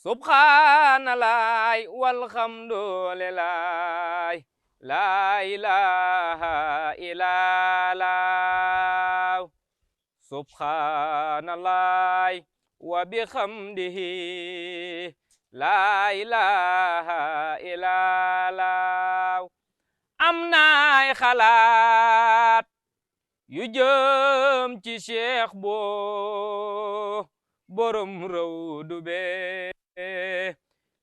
subhanallah walhamdulillah la ilaha illallah subhanallah wa bihamdihi la ilaha illallah am naay xalaat yu jëm ci Cheikh Bou borom rawdu be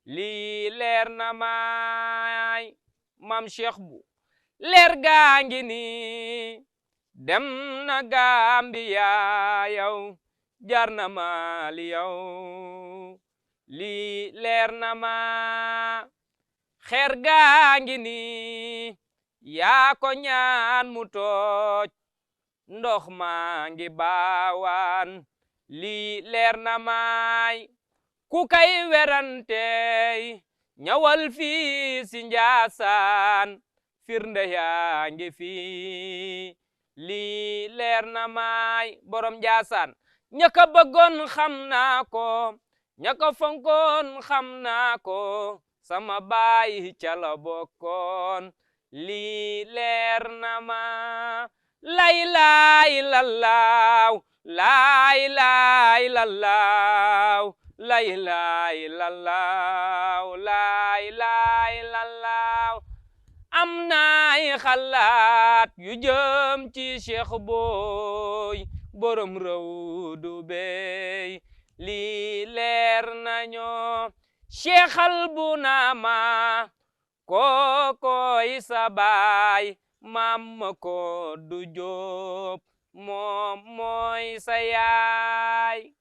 lii leer na maay mam Cheikh Bou leer gaa ngi ni dem na Gambia yow jar na Mali yow lii leer na ma xeer gaa ngi ni yaa ko ñaan mu tooj ndox maa ngi baawaan lii leer na maay ku kay werantey ñawal fii si Njaasaan firnde yaa ngi fii lii leer na maay borom Njaasaan ñaka bëggoon xam naa ko ñaka fonkoon xam naa ko sama baay ca la bokkoon lii leer na ma la ilaha illallah la ilaha illallah la ilaha illallah la ilaha illallah am naay xalaat yu jëm ci Cheikh Bou borom rawdu bey lii leer nañu Cheikhal bu na ma kokoy sa baay maam ko du Jóob moom mooy sa yaay